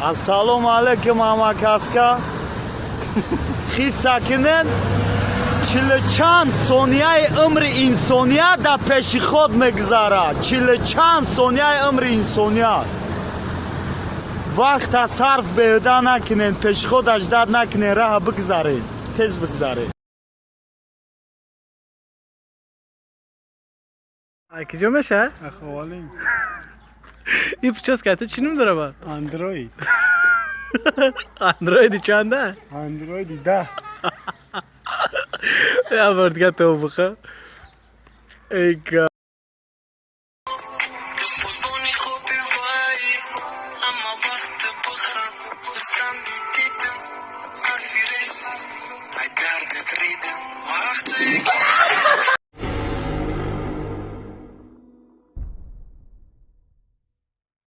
Ассалому алайкум, ҳамакаска. Хит сакинен, 40 чанд сонияи умри инсоният дар пеши худ мегузарад. 40 чанд сонияи умри инсоният. Вақта сарф беҳуда накунен, пеши худ аждад накунен, раҳа бигзарен, тез бигзарен. Киҷо меша? Ахвалин. Ин прическа ту чӣ ном дора ба? Андроид. Андроиди чанда? Андроиди 10. Я бор дига то буха. Эй.